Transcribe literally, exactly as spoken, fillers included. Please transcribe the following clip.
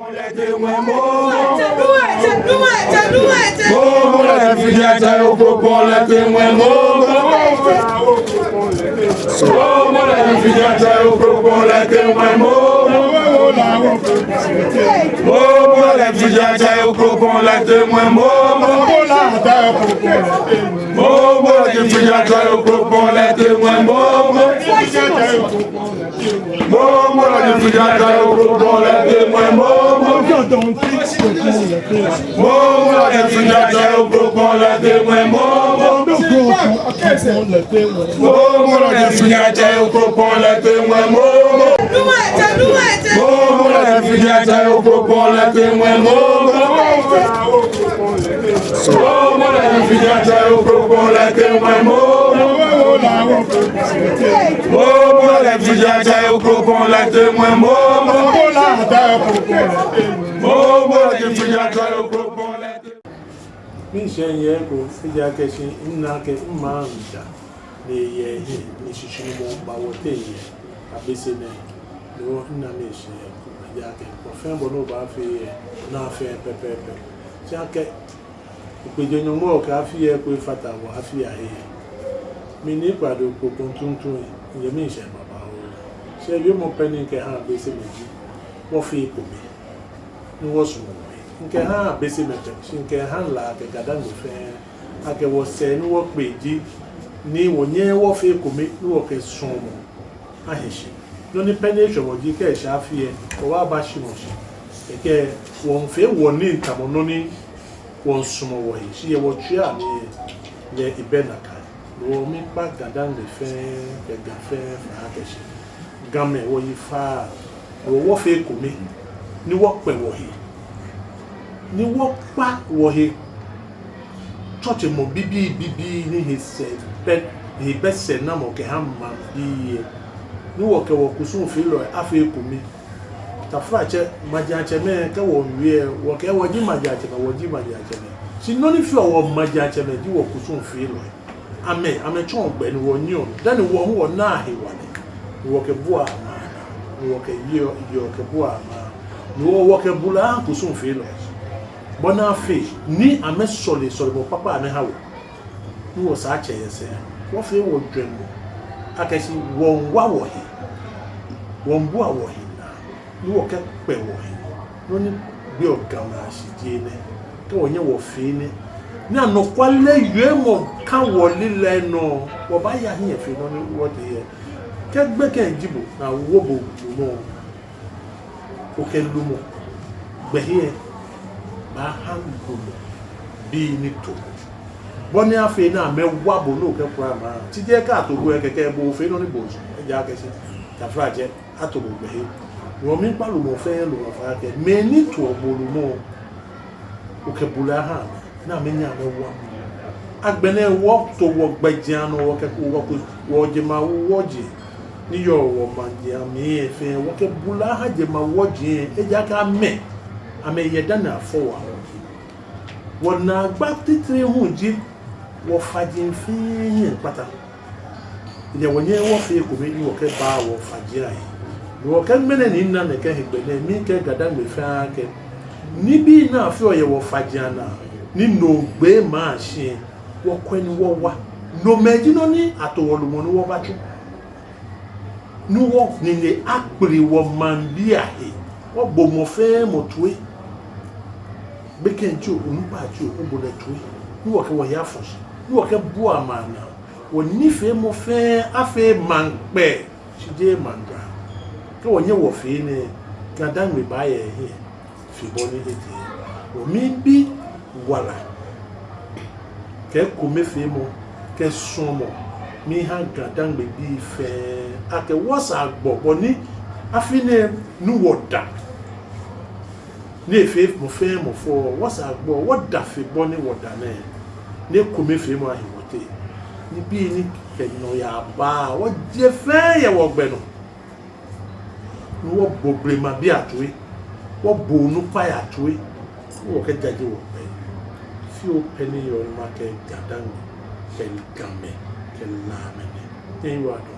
Momo la ni fija ta yo ko pon la te mwe momo. Momo la ni fija ta yo ko pon la te mwe momo. Momo la ni fija ta yo ko pon la te mwe momo. Momo la ni fija ta yo ko pon la te mwe momo. Momo la ni fija ta yo ko pon la te mwe momo. Momo la ni fija ta yo ko pon la te mwe momo. Momo la ni fija ta yo ko pon la te mwe momo. Momo la ni fija ta yo ko pon la te. Miishɛɛ yɛ ko, ejaakɛ shi mina akɛ mma mita. Ni yɛ hiɛ, ni shishinumɔ ba wɔteŋ yɛ Abese nɛɛ. No hewɔ mina miishɛɛ yɛ ko, ejaakɛ bɔ fɛɛ bɔ ni obaafee yɛ, ona afee pɛpɛɛpɛ. Shi akɛ Ofe jɛ Nyɔŋmɔ kɛ afi yɛ ko efata wɔ afi ahe. Mi Nii Kwade Okpokpon Tuntun, miyɛ miishɛɛ babaoo. Shi wiemɔ pɛ ni mikɛha Abesemɛi ji, wɔfee ekome, ni wɔsumɔ wɔhe. Mikɛha Abesemɛi pɛ, shi mikɛha La kɛ Gadangme fɛɛ, akɛ wɔsɛɛ ni wɔkpe ji, ni wɔnyɛ wɔfee ekome, ni wɔkɛ suɔmɔ ahi shi. Nɔ ni pɛ ni eshwɛ wɔ ji kɛ eshɛ afi lɛ, wɔbaaba shimɔ shi. Kɛkɛ wɔmiifee wɔnii tamɔ nɔ ni wɔmiisumɔ wɔhe. Shi yɛ wɔtsuii amli lɛ, ebɛ nakai. No hewɔ miikpa Gadangme fɛɛ kɛ Ga fɛɛ fai akɛ shi, Gamɛi, wɔyi faaa. No hewɔ wɔfee ekome, ni wɔkpɛ wɔhe, ni wɔkpa wɔhe tsɔtsemɔ bibii bibii ni he sɛɛ bɛ, he bɛ sɛɛnamɔ kɛha maŋbii lɛ. Ni wɔkɛ wɔkusumfeelɔi afee ekome. Taflatsɛ, majiatsɛmɛi, kɛ wɔmiiwie lɛ, wɔkɛɛ wɔji majiatsɛmɛi, wɔji majiatsɛmɛi. Shi nɔ ni feɔ wɔ majiatsɛmɛi ji wɔkusumfeelɔi. Amɛ, amɛtsɔɔ gbɛ ni wɔnyiɛɔ, dani wɔ hu wɔnaa hewalɛ. Ni wɔkɛbuaa maŋ naa, ni wɔkɛyeɔ, yeɔ kɛbuaa maŋ. No hewɔ wɔkɛ bulɛ aha kusumfeelɔi. Bɔ ni afee ni amɛsɔle sɔlemɔ kpakpa amɛha wɔ. Ni wɔsaa tsɛ yɛ sɛɛ, wɔfee wɔjwɛŋmɔ akɛ shi wɔmiiwa wɔhe, wɔmiibua wɔhe naa, ni wɔkɛkpɛ wɔhe. Nɔ ni gbeɔ Gamɛi ashi ji enɛ, kɛ wɔnyɛ wɔfee enɛ, ni anɔkwale wiemɔ ka wɔlilɛi nɔ, wɔbaaya hiɛ fe nɔ ni wɔtee yɛ. Kɛ gbekɛ ji bo ni awo bo lumɔ, okɛ lumɔ gbɛhe lɛ baaha lumɔ bii ni to bo. Bɔ ni afee ni amɛwa bo ni okɛkura maŋ. Shi jeee kɛ ato bo lɛ kɛkɛ bo ofee nɔ ni bo osu. Ejaakɛ shi, taflatsɛ, ato bo gbɛhe. Hewɔ miikpa lumɔ fɛɛ lumɔ fai akɛ mɛi ni toɔ bo lumɔ, okɛ bulɛ aha amɛ, ni amɛnyɛ amɛwa. Agbɛnɛ wɔto wɔgbɛjianɔ, wɔkɛ, wɔkɛ, wɔjemawɔji ni yɔɔ wɔmaji amli lɛ fɛɛ, wɔkɛ bulɛ aha jemawɔji lɛ, ejaakɛ amɛ, amɛyɛ dani afɔ wɔ awɔji. Wɔnaagba titri hu ji wɔfaji fɛɛ hiɛ kpata. Ejaakɛ wɔnyɛɛɛ wɔfee ekome ni wɔkɛbaa wɔfaji ahe. Ni wɔkɛ ŋmɛnɛ ni mina nɛkɛ hegbɛ nɛɛ, miikɛɛ Gadangme fɛɛ akɛ, nibii ni afeɔ yɛ wɔfaji anaa, ni no gbee maŋ shi lɛ, wɔkwɛ ni wɔwa. Nomɛi ji nɔ ni ato wɔ lumɔ ni wɔbatsu. Ni wɔnine akpele wɔmaŋbii ahe. Wɔbo mɔ fɛɛ mɔ toi. Gbekɛ jio, onukpa jio, obo lɛ toi. Ni wɔkɛ wɔhe afɔ shi, ni wɔkɛbua maŋ naa. Wɔnifeemɔ fɛɛ afee maŋkpɛɛ, shi jeee maŋjwaa. Kɛ wɔnyɛ wɔfee enɛ, Gadangme baaya hiɛ fe bɔ ni etee. Wɔmiibi wala kɛ ekomefeemɔ kɛ suɔmɔ miiha Gadangme bii fɛɛ akɛ wɔsaa gbɔ bɔ ni afi nɛɛ ni wɔda. Ni efee mɔ fɛɛ mɔ fɔ, wɔsaa gbɔ, wɔda fe bɔ ni wɔda nɛɛ. Ni ekomefeemɔ ahi wɔteŋ. Nibii ni kɛ nɔyaa baa, wɔjie fɛɛ yɛ wɔgbɛ nɔ. Ni wɔbo blemabii atoi, wɔbo onukpai atoi, ni wɔkɛjaje wɔgbɛ. Fioo pɛ ni yɔɔ ni makɛɛ Gadangme, kɛ Gamɛi, kɛ Lamɛi nɛ. Nyɛyiwaladɔŋŋ.